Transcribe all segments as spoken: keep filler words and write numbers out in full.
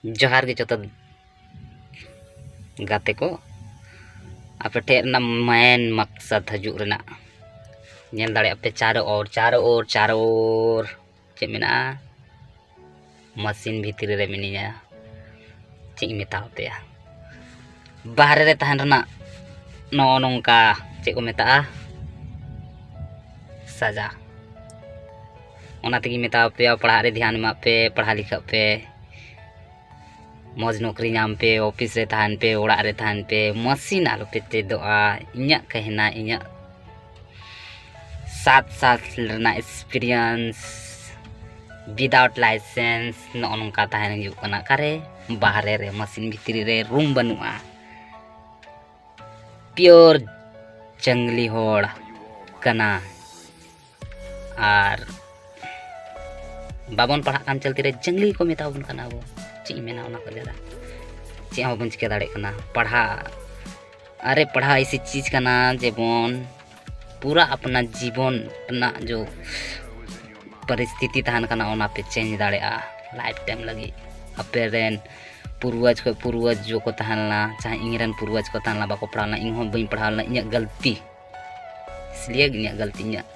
ᱡᱚᱦᱟᱨ ᱜᱮ ᱡᱚᱛᱚ ᱜᱟᱛᱮ ᱠᱚ᱾ ᱟᱯᱮ ᱴᱷᱮᱱ ᱨᱮᱱᱟᱜ ᱢᱮᱱ ᱢᱟᱠᱥᱟᱫ ᱦᱤᱡᱩᱜ ᱨᱮᱱᱟᱜ, ᱧᱮᱞ ᱫᱟᱲᱮᱭᱟᱜ ᱯᱮ ᱪᱟᱨᱚ ᱳᱨ, ᱪᱟᱨᱚ ᱳᱨ, ᱪᱟᱨᱚ ᱳᱨ᱾ ᱪᱮᱫ ᱢᱮᱱᱟᱜᱼᱟ? ᱢᱟᱥᱤᱱ ᱵᱷᱤᱛᱨᱤ ᱨᱮ ᱢᱤᱱᱟᱹᱧᱟ᱾ ᱪᱮᱫ ᱤᱧ ᱢᱮᱛᱟ ᱟᱯᱮᱭᱟ? ᱵᱟᱦᱨᱮ ᱨᱮ ᱛᱟᱦᱮᱱ ᱨᱮᱱᱟᱜ ᱱᱚᱜᱼᱚ ᱱᱚᱝᱠᱟ ᱪᱮᱫ ᱠᱚ ᱢᱮᱛᱟᱜᱼᱟ? ᱥᱟᱡᱟ᱾ ᱚᱱᱟ ᱛᱮᱜᱮᱧ ᱢᱮᱛᱟ ᱟᱯᱮᱭᱟ, ᱯᱟᱲᱦᱟᱜ ᱨᱮ ᱫᱷᱮᱭᱟᱱ ᱮᱢᱟᱜ ᱯᱮ, ᱯᱟᱲᱦᱟᱣ ᱞᱮᱠᱷᱟᱜ ᱯᱮ᱾ ᱢᱚᱡᱽ ᱱᱚᱠᱨᱤ ᱧᱟᱢ ᱯᱮ, ᱚᱯᱷᱤᱥ ᱨᱮ ᱛᱟᱦᱮᱱ ᱯᱮ, ᱚᱲᱟᱜ ᱨᱮ ᱛᱟᱦᱮᱱ ᱯᱮ, ᱢᱟᱥᱤᱱ ᱟᱞᱚ ᱯᱮ ᱪᱮᱫᱚᱜᱼᱟ᱾ ᱤᱧᱟᱹᱜ ᱠᱟᱹᱦᱱᱟ, ᱤᱧᱟᱹᱜ ᱥᱟᱛ ᱥᱟᱞ ᱨᱮᱱᱟᱜ ᱮᱠᱥᱯᱤᱨᱤᱭᱮᱱᱥ, ᱣᱤᱫᱟᱣᱩᱴ ᱞᱟᱭᱥᱮᱱᱥ, ᱱᱚᱜᱼᱚ ᱱᱚᱝᱠᱟ ᱛᱟᱦᱮᱱ ᱦᱩᱭᱩᱜ ᱠᱟᱱᱟ᱾ ᱚᱠᱟᱨᱮ? ᱵᱟᱦᱨᱮ ᱨᱮ, ᱢᱟᱥᱤᱱ ᱵᱷᱤᱛᱨᱤ ᱨᱮ, ᱨᱩᱢ ᱵᱟᱹᱱᱩᱜᱼᱟ᱾ ᱯᱤᱭᱳᱨ ᱡᱟᱝᱞᱤ ᱦᱚᱲ ᱠᱟᱱᱟ᱾ ᱟᱨ ᱵᱟᱵᱚᱱ ᱯᱟᱲᱦᱟᱜ ᱠᱟᱱ ᱪᱚᱞᱛᱤ ᱨᱮ ᱡᱟᱝᱞᱤ ᱠᱚ ᱢᱮᱛᱟ ᱵᱚᱱ ᱠᱟᱱᱟ ᱟᱵᱚ᱾ ᱪᱮᱫ ᱤᱧ ᱢᱮᱱᱟ, ᱚᱱᱟ ᱠᱚ ᱡᱟᱭᱜᱟ ᱪᱮᱫ ᱦᱚᱸ ᱵᱟᱵᱚᱱ ᱪᱤᱠᱟᱹ ᱫᱟᱲᱮᱭᱟᱜ ᱠᱟᱱᱟ᱾ ᱯᱟᱲᱦᱟᱜ, ᱟᱨᱮ, ᱯᱟᱲᱦᱟᱣ ᱮᱭᱥᱤ ᱪᱤᱡᱽ ᱠᱟᱱᱟ, ᱡᱮᱢᱚᱱ ᱯᱩᱨᱟ ᱟᱯᱱᱟ ᱡᱤᱵᱚᱱ ᱨᱮᱱᱟᱜ ᱡᱚ ᱯᱚᱨᱤᱥᱛᱷᱤᱛᱤ ᱛᱟᱦᱮᱱ ᱠᱟᱱᱟ, ᱚᱱᱟ ᱯᱮ ᱪᱮᱧᱡᱽ ᱫᱟᱲᱮᱭᱟᱜᱼᱟ ᱞᱟᱭᱤᱯᱷ ᱴᱟᱭᱤᱢ ᱞᱟᱹᱜᱤᱫ᱾ ᱟᱯᱮ ᱨᱮᱱ ᱯᱩᱨᱵᱚᱡᱽ ᱠᱷᱚᱱ ᱯᱩᱨᱵᱚᱡᱽ ᱡᱚ ᱠᱚ ᱛᱟᱦᱮᱸ ᱞᱮᱱᱟ, ᱪᱟᱦᱮ ᱤᱧ ᱨᱮᱱ ᱯᱩᱨᱵᱚᱡᱽ ᱠᱚ ᱛᱟᱦᱮᱸ ᱞᱮᱱᱟ, ᱵᱟᱠᱚ ᱯᱟᱲᱦᱟᱣ ᱞᱮᱱᱟ, ᱤᱧ ᱦᱚᱸ ᱵᱟᱹᱧ ᱯᱟᱲᱦᱟᱣ ᱞᱮᱱᱟ, ᱤᱧᱟᱹᱜ ᱜᱟᱹᱞᱛᱤ, ᱤᱥᱞᱤᱭᱮ ᱤᱧᱟᱹᱜ ᱜᱟᱹᱞᱛᱤ, ᱤᱧᱟᱹᱜ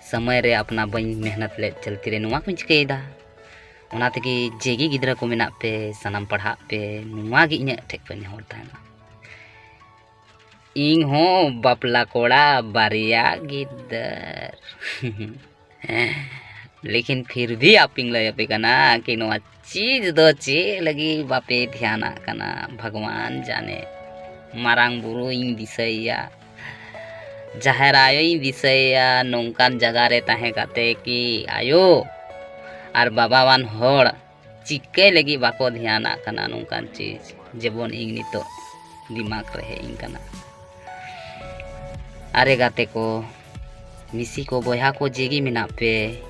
ᱥᱚᱢᱚᱭ ᱨᱮ ᱟᱯᱱᱟ ᱵᱟᱹᱧ ᱢᱮᱦᱱᱚᱛ ᱞᱮᱫ ᱪᱟᱞᱛᱤ ᱨᱮ ᱱᱚᱣᱟ ᱠᱚᱧ ᱪᱤᱠᱟᱹᱭᱮᱫᱟ᱾ ᱚᱱᱟ ᱛᱮᱜᱮ ᱡᱮᱜᱮ ᱜᱤᱫᱽᱨᱟᱹ ᱠᱚ ᱢᱮᱱᱟᱜ ᱯᱮ, ᱥᱟᱱᱟᱢ ᱯᱟᱲᱦᱟᱜ ᱯᱮ, ᱱᱚᱣᱟ ᱜᱮ ᱤᱧᱟᱹᱜ ᱴᱷᱮᱱ ᱠᱷᱚᱱ ᱱᱮᱦᱚᱨ ᱛᱟᱦᱮᱱᱟ᱾ ᱤᱧ ᱦᱚᱸ ᱵᱟᱯᱞᱟ ᱠᱚᱲᱟ ᱵᱟᱨᱭᱟ ᱜᱤᱫᱟᱹᱨ᱾ ᱞᱮᱠᱤᱱ ᱯᱷᱤᱨ ᱵᱷᱤ ᱟᱯᱮᱧ ᱞᱟᱹᱭ ᱟᱯᱮ ᱠᱟᱱᱟ ᱠᱤ ᱱᱚᱣᱟ ᱪᱤᱡᱽ ᱫᱚ ᱪᱮᱫ ᱞᱟᱹᱜᱤᱫ ᱵᱟᱯᱮ ᱫᱷᱮᱭᱟᱱᱟᱜ ᱠᱟᱱᱟ? ᱵᱷᱟᱜᱽᱣᱟᱱ ᱡᱟᱱᱮ᱾ ᱢᱟᱨᱟᱝ ᱵᱩᱨᱩ ᱤᱧ ᱫᱤᱥᱟᱹᱭᱮᱭᱟ, ᱡᱟᱦᱮᱨ ᱟᱭᱳᱧ ᱫᱤᱥᱟᱹᱭᱮᱭᱟ, ᱱᱚᱝᱠᱟᱱ ᱡᱟᱭᱜᱟ ᱨᱮ ᱛᱟᱦᱮᱸ ᱠᱟᱛᱮ ᱠᱤ ᱟᱭᱳ ᱟᱨ ᱵᱟᱵᱟᱣᱟᱱ ᱦᱚᱲ ᱪᱤᱠᱟᱹᱭ ᱞᱟᱹᱜᱤᱫ ᱵᱟᱠᱚ ᱫᱷᱮᱭᱟᱱᱟᱜ ᱠᱟᱱᱟ ᱱᱚᱝᱠᱟᱱ ᱪᱤᱡᱽ? ᱡᱮᱢᱚᱱ ᱤᱧ ᱱᱤᱛᱚᱜ ᱫᱤᱢᱟᱜᱽ ᱨᱮ ᱦᱮᱡ ᱤᱧ ᱠᱟᱱᱟ᱾ ᱟᱨᱮ ᱜᱟᱛᱮ ᱠᱚ, ᱢᱤᱥᱤ ᱠᱚ, ᱵᱚᱭᱦᱟ ᱠᱚ, ᱡᱮᱜᱮ ᱢᱮᱱᱟᱜ ᱯᱮ,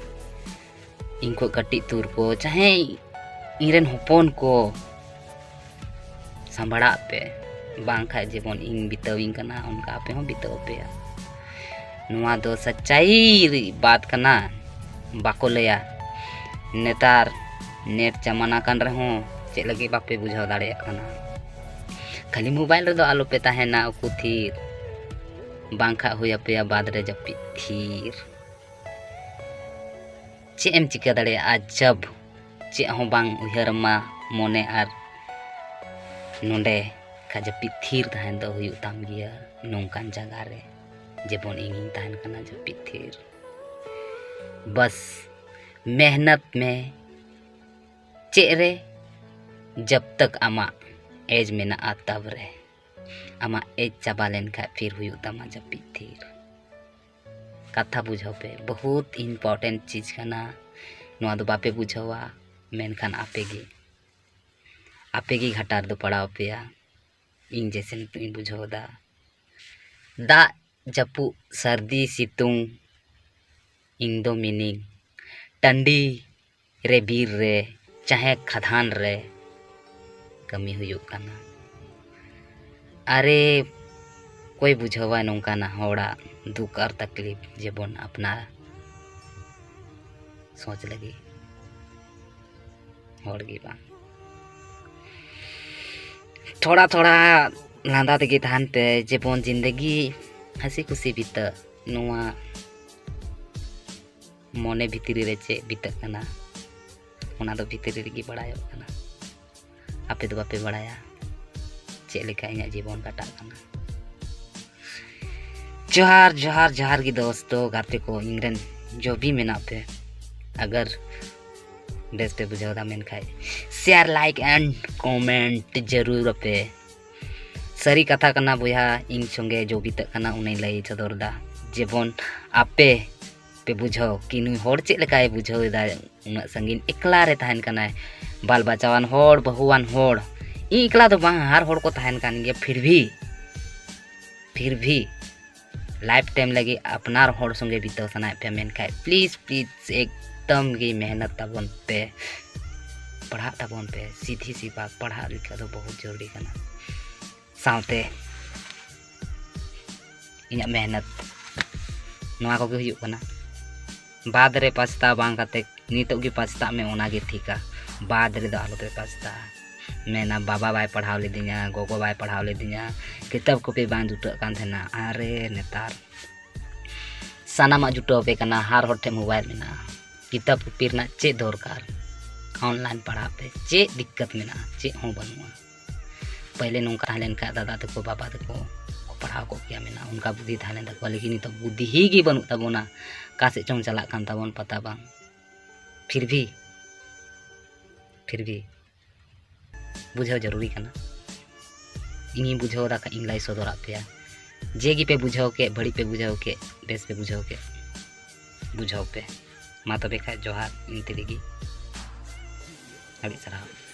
ᱤᱧ ᱠᱷᱚᱱ ᱠᱟᱹᱴᱤᱡ ᱛᱩᱨ ᱠᱚ, ᱪᱟᱦᱮ ᱤᱧ ᱨᱮᱱ ᱦᱚᱯᱚᱱ ᱠᱚ, ᱥᱟᱢᱵᱲᱟᱜ ᱯᱮ, ᱵᱟᱝᱠᱷᱟᱡ ᱡᱮᱢᱚᱱ ᱤᱧ ᱵᱤᱛᱟᱹᱣᱤᱧ ᱠᱟᱱᱟ, ᱚᱱᱠᱟ ᱟᱯᱮ ᱦᱚᱸ ᱵᱤᱛᱟᱹᱣ ᱟᱯᱮᱭᱟ᱾ ᱱᱚᱣᱟ ᱫᱚ ᱥᱟᱪᱟᱭ ᱵᱟᱛ ᱠᱟᱱᱟ, ᱵᱟᱠᱚ ᱞᱟᱹᱭᱟ᱾ ᱱᱮᱛᱟᱨ ᱱᱮᱴ ᱡᱟᱢᱟᱱᱟ ᱠᱟᱱ ᱨᱮᱦᱚᱸ, ᱪᱮᱫ ᱞᱟᱹᱜᱤᱫ ᱵᱟᱯᱮ ᱵᱩᱡᱷᱟᱹᱣ ᱫᱟᱲᱮᱭᱟᱜ ᱠᱟᱱᱟ? ᱠᱷᱟᱹᱞᱤ ᱢᱳᱵᱟᱭᱤᱞ ᱨᱮᱫᱚ ᱟᱞᱚᱯᱮ ᱛᱟᱦᱮᱱᱟ ᱩᱠᱩ ᱛᱷᱤᱨ, ᱵᱟᱝᱠᱷᱟᱱ ᱦᱩᱭ ᱟᱯᱮᱭᱟ ᱵᱟᱫᱽ ᱨᱮ ᱡᱟᱹᱯᱤᱫ ᱛᱷᱤᱨ᱾ ᱪᱮᱫ ᱮᱢ ᱪᱤᱠᱟᱹ ᱫᱟᱲᱮᱭᱟᱜᱼᱟ ᱡᱟᱵ ᱪᱮᱫ ᱦᱚᱸ ᱵᱟᱝ ᱩᱭᱦᱟᱹᱨ ᱟᱢᱟ ᱢᱚᱱᱮ ᱟᱨ ᱱᱚᱰᱮ ᱠᱷᱟᱡ ᱡᱟᱹᱯᱤᱫ ᱛᱷᱤᱨ ᱛᱟᱦᱮᱱ ᱫᱚ ᱦᱩᱭᱩᱜ ᱛᱟᱢ ᱜᱮᱭᱟ ᱱᱚᱝᱠᱟᱱ ᱡᱟᱭᱜᱟ ᱨᱮ, ᱡᱮᱢᱚᱱ ᱤᱧᱤᱧ ᱛᱟᱦᱮᱱ ᱠᱟᱱᱟ ᱡᱟᱹᱯᱤᱫ ᱛᱷᱤᱨ᱾ ᱵᱟᱥ ᱢᱮᱦᱱᱚᱛ ᱢᱮ ᱪᱮᱫ ᱨᱮ, ᱡᱟᱵ ᱛᱟᱠ ᱟᱢᱟᱜ ᱮᱡᱽ ᱢᱮᱱᱟᱜᱼᱟ ᱛᱟᱵ ᱨᱮ᱾ ᱟᱢᱟᱜ ᱮᱡᱽ ᱪᱟᱵᱟ ᱞᱮᱱᱠᱷᱟᱡ ᱯᱷᱤᱨ ᱦᱩᱭᱩᱜ ᱛᱟᱢᱟ ᱡᱟᱹᱯᱤᱫ ᱛᱷᱤᱨ᱾ ᱠᱟᱛᱷᱟ ᱵᱩᱡᱷᱟᱹᱣ ᱯᱮ, ᱵᱚᱦᱩᱛ ᱤᱢᱯᱚᱨᱴᱮᱱᱴ ᱪᱤᱡᱽ ᱠᱟᱱᱟ᱾ ᱱᱚᱣᱟ ᱫᱚ ᱵᱟᱯᱮ ᱵᱩᱡᱷᱟᱹᱣᱟ, ᱢᱮᱱᱠᱷᱟᱱ ᱟᱯᱮ ᱜᱮ, ᱟᱯᱮ ᱜᱮ ᱜᱷᱟᱴᱟ ᱨᱮᱫᱚ ᱯᱟᱲᱟᱣ ᱯᱮᱭᱟ᱾ ᱤᱧ ᱡᱮᱭᱥᱮ ᱱᱤᱛᱚᱜ ᱤᱧ ᱵᱩᱡᱷᱟᱹᱣ ᱮᱫᱟ, ᱫᱟᱜ ᱡᱟᱹᱯᱩᱫ ᱥᱟᱹᱨᱫᱤ ᱥᱤᱛᱩᱝ, ᱤᱧ ᱫᱚ ᱢᱤᱱᱤᱧ ᱴᱟᱺᱰᱤ ᱨᱮ, ᱵᱤᱨ ᱨᱮ, ᱪᱟᱦᱮ ᱠᱷᱟᱫᱟᱱ ᱨᱮ ᱠᱟᱹᱢᱤ ᱦᱩᱭᱩᱜ ᱠᱟᱱᱟ᱾ ᱟᱨᱮ ᱚᱠᱚᱭ ᱵᱩᱡᱷᱟᱹᱣᱟ ᱱᱚᱝᱠᱟᱱᱟᱜ ᱦᱚᱲᱟᱜ ᱫᱩᱠ ᱟᱨ ᱛᱟᱠᱞᱤᱯ, ᱡᱮᱢᱚᱱ ᱟᱯᱱᱟᱨ ᱥᱚᱪ ᱞᱟᱹᱜᱤᱫ ᱦᱚᱲ ᱜᱮ ᱵᱟᱝ᱾ ᱛᱷᱚᱲᱟ ᱛᱷᱚᱲᱟ ᱞᱟᱸᱫᱟ ᱛᱮᱜᱮ ᱛᱟᱦᱮᱱ ᱯᱮ, ᱡᱮᱢᱚᱱ ᱡᱤᱱᱫᱮᱜᱤ ᱦᱟᱹᱥᱤ ᱠᱷᱩᱥᱤ ᱵᱤᱛᱟᱹᱜ᱾ ᱱᱚᱣᱟ ᱢᱚᱱᱮ ᱵᱷᱤᱛᱨᱤ ᱨᱮ ᱪᱮᱫ ᱵᱤᱛᱟᱹᱜ ᱠᱟᱱᱟ, ᱚᱱᱟ ᱫᱚ ᱵᱷᱤᱛᱨᱤ ᱨᱮᱜᱮ ᱵᱟᱲᱟᱭᱚᱜ ᱠᱟᱱᱟ᱾ ᱟᱯᱮ ᱫᱚ ᱵᱟᱯᱮ ᱵᱟᱲᱟᱭᱟ ᱪᱮᱫ ᱞᱮᱠᱟ ᱤᱧᱟᱹᱜ ᱡᱤᱵᱚᱱ ᱠᱟᱴᱟᱜ ᱠᱟᱱᱟ᱾ ᱡᱚᱦᱟᱨ, ᱡᱚᱦᱟᱨ, ᱡᱚᱦᱟᱨ ᱜᱮ ᱫᱳᱥᱛᱳ, ᱜᱟᱛᱮ ᱠᱚ, ᱤᱧ ᱨᱮᱱ ᱡᱚ ᱵᱷᱤ ᱢᱮᱱᱟᱜ ᱯᱮ᱾ ᱟᱜᱟᱨ ᱵᱮᱥ ᱯᱮ ᱵᱩᱡᱷᱟᱹᱣ ᱮᱫᱟ ᱢᱮᱱᱠᱷᱟᱡ share, like and comment ᱡᱟᱹᱨᱩᱲ ᱟᱯᱮ᱾ ᱥᱟᱹᱨᱤ ᱠᱟᱛᱷᱟ ᱠᱟᱱᱟ ᱵᱚᱭᱦᱟ, ᱤᱧ ᱥᱚᱸᱜᱮ ᱡᱚ ᱵᱤᱛᱟᱹᱜ ᱠᱟᱱᱟ, ᱚᱱᱟᱧ ᱞᱟᱹᱭ ᱥᱚᱫᱚᱨ ᱮᱫᱟ᱾ ᱡᱮᱢᱚᱱ ᱟᱯᱮ ᱯᱮ ᱵᱩᱡᱷᱟᱹᱣ ᱠᱤ ᱱᱩᱭ ᱦᱚᱲ ᱪᱮᱫ ᱞᱮᱠᱟᱭ ᱵᱩᱡᱷᱟᱹᱣ ᱮᱫᱟ, ᱩᱱᱟᱹᱜ ᱥᱟᱺᱜᱤᱧ ᱮᱠᱞᱟ ᱨᱮ ᱛᱟᱦᱮᱱ ᱠᱟᱱᱟᱭ, ᱵᱟᱞ ᱵᱟᱪᱟᱣᱟᱱ ᱦᱚᱲ, ᱵᱟᱹᱦᱩᱣᱟᱱ ᱦᱚᱲ, ᱤᱧ ᱮᱠᱞᱟ ᱫᱚ ᱵᱟᱝ, ᱦᱟᱨ ᱦᱚᱲ ᱠᱚ ᱛᱟᱦᱮᱱ ᱠᱟᱱ ᱜᱮᱭᱟ, ᱯᱷᱤᱨ ᱵᱷᱤ, ᱯᱷᱤᱨ ᱵᱷᱤ life time ᱞᱟᱹᱜᱤᱫ ᱟᱯᱱᱟᱨ ᱦᱚᱲ ᱥᱚᱸᱜᱮ ᱵᱤᱛᱟᱹᱣ ᱥᱟᱱᱟᱭᱮᱫ ᱯᱮᱭᱟ ᱢᱮᱱᱠᱷᱟᱡ please, please ᱮᱠᱫᱚᱢ ᱜᱮ ᱢᱮᱦᱱᱚᱛ ᱛᱟᱵᱚᱱ ᱯᱮ, ᱯᱟᱲᱦᱟᱜ ᱛᱟᱵᱚᱱ ᱯᱮ, ᱥᱤᱫᱷᱤ ᱥᱤᱯᱟ ᱯᱟᱲᱦᱟᱜ ᱞᱮᱠᱟ ᱫᱚ ᱵᱚᱦᱩᱛ ᱡᱚᱨᱩᱨᱤ ᱠᱟᱱᱟ᱾ ᱥᱟᱶᱛᱮ ᱤᱧᱟᱹᱜ ᱢᱮᱦᱱᱚᱛ ᱱᱚᱣᱟ ᱠᱚᱜᱮ ᱦᱩᱭᱩᱜ ᱠᱟᱱᱟ᱾ ᱵᱟᱫᱽ ᱨᱮ ᱯᱟᱪᱷᱛᱟᱣ ᱵᱟᱝ ᱠᱟᱛᱮ ᱱᱤᱛᱚᱜ ᱜᱮ ᱯᱟᱪᱷᱛᱟᱜ ᱢᱮ, ᱚᱱᱟᱜᱮ ᱴᱷᱤᱠᱟ᱾ ᱵᱟᱫᱽ ᱨᱮᱫᱚ ᱟᱞᱚᱯᱮ ᱯᱟᱥᱛᱟᱜᱼᱟ᱾ ᱢᱮᱱᱟ, "ᱵᱟᱵᱟ ᱵᱟᱭ ᱯᱟᱲᱦᱟᱣ ᱞᱤᱫᱤᱧᱟ, ᱜᱚᱜᱚ ᱵᱟᱭ ᱯᱟᱲᱦᱟᱣ ᱞᱤᱫᱤᱧᱟ, ᱠᱤᱛᱟᱹᱵ ᱠᱚᱯᱤ ᱵᱟᱝ ᱡᱩᱴᱟᱹᱜ ᱠᱟᱱ ᱛᱟᱦᱮᱱᱟ᱾" ᱟᱨᱮ, ᱱᱮᱛᱟᱨ ᱥᱟᱱᱟᱢᱟᱜ ᱡᱩᱴᱟᱹᱣ ᱟᱯᱮ ᱠᱟᱱᱟ, ᱦᱟᱨ ᱦᱚᱲ ᱴᱷᱮᱱ ᱢᱳᱵᱟᱭᱤᱞ ᱢᱮᱱᱟᱜᱼᱟ᱾ ᱠᱤᱛᱟᱹᱵ ᱠᱚᱯᱤ ᱨᱮᱱᱟᱜ ᱪᱮᱫ ᱫᱚᱨᱠᱟᱨ? ᱚᱱᱞᱟᱭᱤᱱ ᱯᱟᱲᱦᱟᱜ ᱯᱮ, ᱪᱮᱫ ᱫᱤᱠᱠᱟᱛ ᱢᱮᱱᱟᱜᱼᱟ? ᱪᱮᱫ ᱦᱚᱸ ᱵᱟᱹᱱᱩᱜᱼᱟ᱾ ᱯᱟᱹᱦᱤᱞᱮ ᱱᱚᱝᱠᱟ ᱛᱟᱦᱮᱸ ᱞᱮᱱ ᱠᱷᱟᱡ ᱫᱟᱫᱟ ᱛᱟᱠᱚ, ᱵᱟᱵᱟ ᱛᱟᱠᱚ ᱠᱚ ᱯᱟᱲᱦᱟᱣ ᱠᱚᱜ ᱜᱮᱭᱟ, ᱢᱮᱱᱟ, ᱚᱱᱠᱟ ᱵᱩᱫᱷᱤ ᱛᱟᱦᱮᱸ ᱞᱮᱱ ᱛᱟᱠᱚᱣᱟ, ᱞᱮᱠᱤᱱ ᱱᱤᱛᱚᱜ ᱵᱩᱫᱷᱤ ᱜᱮ ᱵᱟᱹᱱᱩᱜ ᱛᱟᱵᱚᱱᱟ᱾ ᱚᱠᱟ ᱥᱮᱫ ᱪᱚᱝ ᱪᱟᱞᱟᱜ ᱠᱟᱱ ᱛᱟᱵᱚᱱ, ᱯᱟᱛᱟ ᱵᱟᱝ᱾ ᱯᱷᱤᱨ ᱵᱷᱤ, ᱯᱷᱤᱨ ᱵᱷᱤ ᱵᱩᱡᱷᱟᱹᱣ ᱡᱟᱹᱨᱩᱨᱤ ᱠᱟᱱᱟ᱾ ᱤᱧᱤᱧ ᱵᱩᱡᱷᱟᱹᱣ ᱮᱫᱟ ᱠᱷᱟᱡ ᱤᱧ ᱞᱟᱹᱭ ᱥᱚᱫᱚᱨᱟᱫ ᱯᱮᱭᱟ᱾ ᱡᱮ ᱜᱮᱯᱮ ᱵᱩᱡᱷᱟᱹᱣ ᱠᱮᱫ, ᱵᱟᱹᱲᱤᱡ ᱯᱮ ᱵᱩᱡᱷᱟᱹᱣ ᱠᱮᱫ, ᱵᱮᱥ ᱯᱮ ᱵᱩᱡᱷᱟᱹᱣ ᱠᱮᱫ, ᱵᱩᱡᱷᱟᱹᱣ ᱯᱮ᱾ ᱢᱟ ᱛᱚᱵᱮ ᱠᱷᱟᱡ ᱡᱚᱦᱟᱨ, ᱤᱱᱛᱮ ᱨᱮᱜᱮ᱾ ᱟᱹᱰᱤ ᱥᱟᱨᱦᱟᱣ᱾